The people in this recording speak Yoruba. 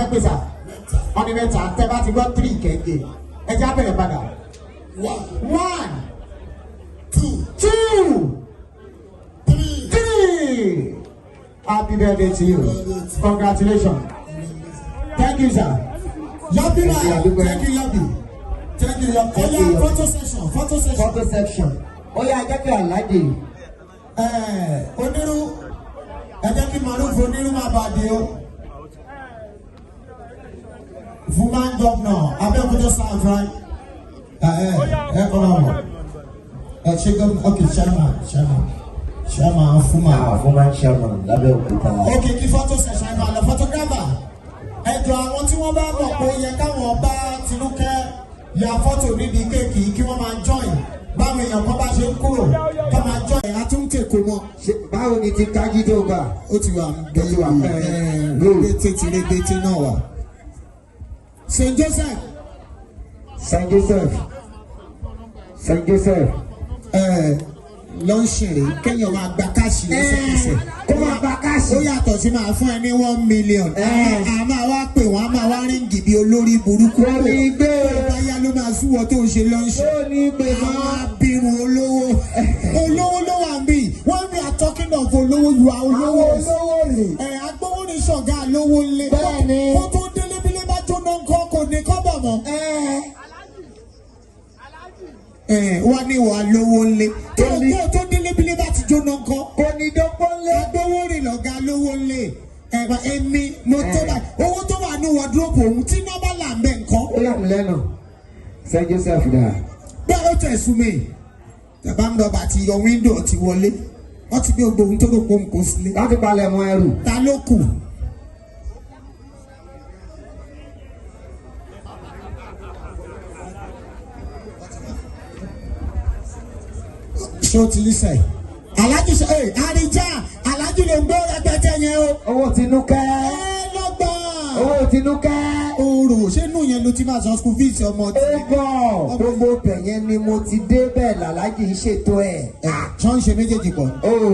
Lẹ́ pè sà? Wọ́n ní mẹ́ta. Tẹ́ bá ti gbọ́ three kẹ̀kẹ́. Ẹ jẹ́ á bẹ̀rẹ̀ padà. One, One, two, two, three. Three. Happy birthday to you. Congratulations. Thank you, sir. Yabi Ẹ ṣé, na, a dúpẹ́. thank you, Yabi. Thank you, Yabi. Thank Oya, you, Yabi. photo session, photo session. Photo section. Ó yá, jẹ́ kí Aláàjì. Onírú, ẹ jẹ́ kí Maruf onírú máa bá a di o. Woman governor, Abẹ́òkúta South, right? Ẹ kọ́ máa bọ̀. Ẹ ṣe gómìnà, ok, chairman, chairman, chairman Fuma. Fún chairman lábẹ́òkúta. Ok, kí photo session ẹ máa lọ, photographer. Ẹ jọ, àwọn tí wọ́n bá mọ̀ pé ó yẹ káwọn bá Tinúkẹ́ ya fọ́tò níbi cake, kí wọ́n máa join. Báwọn èèyàn kan bá ṣe ń kúrò, kọ́ máa join. Àtúntè kò mọ̀. Báwo ni ti kájí tó gbà? Ó ti wà. Ó ti wà bẹ́ẹ̀. Rébété ti rébété náà wà. St Joseph. St Joseph, St Joseph. Launching rèé, kéèyàn máa gba cash lẹ́sẹ̀kẹsẹ̀. Kó máa gba cash. Ó yàtọ̀ sí máa fún ẹ ní 1 million. A máa wá pè wọ́n, a máa wá ring bí olórí burúkú. Kò ní gbé. Tó bá yá ló máa súwọ́ tó ń ṣe launching. Ó ní gbé Àwọn mọ́. Abirùn olówó. Olówó ló wà níbí. When we are talking of olówó, you are olówó. Àwọn olówó rè. Ẹ agbówó ní ṣọ̀gá lówó ńlẹ̀. Bẹ́ẹ̀ni. Kó tó délé, bílé bá jóná ńkọ́? Kò ní kọ́bọ̀ mọ́. Ẹ wá ní wàá lówó ńlẹ̀. Tó kó tó délé, bílé bá ti jóná ńkọ́? Kò ní dọ́gbọ́n lé. Agbówó rìn lọ́gá lówó ńlẹ̀. Ẹ̀rọ èmi mo tó báyìí. Owó tó wà ní wardrobe òun tí nọ́mbà là ń bẹ̀ ńkọ́? Ó yà mí lẹ́nu. St Joseph dà? Bẹ́ẹ̀, ó tẹ̀ sú mi. Tẹ̀bá ń dọ̀bà ti yọ window ti wọlé. Wọ́n ti gbé gbogbo ohun tó rò pé òun kò sílé. Láti palẹ̀ mọ́ ẹrù. Ta ló kù? Ṣé o ti rí sẹ́yìn? Alájú ṣe ẹ àríjà, alájú ló ń gbọ́ rẹpẹtẹ yẹn o. Owó Tinúkẹ́. Ẹ lọ́gbọ̀n. Owó Tinúkẹ́. Oòrò, ṣé inú yẹn ló ti máa san school fees ọmọ tí? Ó gọ̀, gbogbo bẹ̀yẹn ni mo ti dé bẹ́ẹ̀, làlájì ń ṣètò ẹ̀. Ẹ̀ ṣọ́ ń ṣe méjèèjì pọ̀. Ó.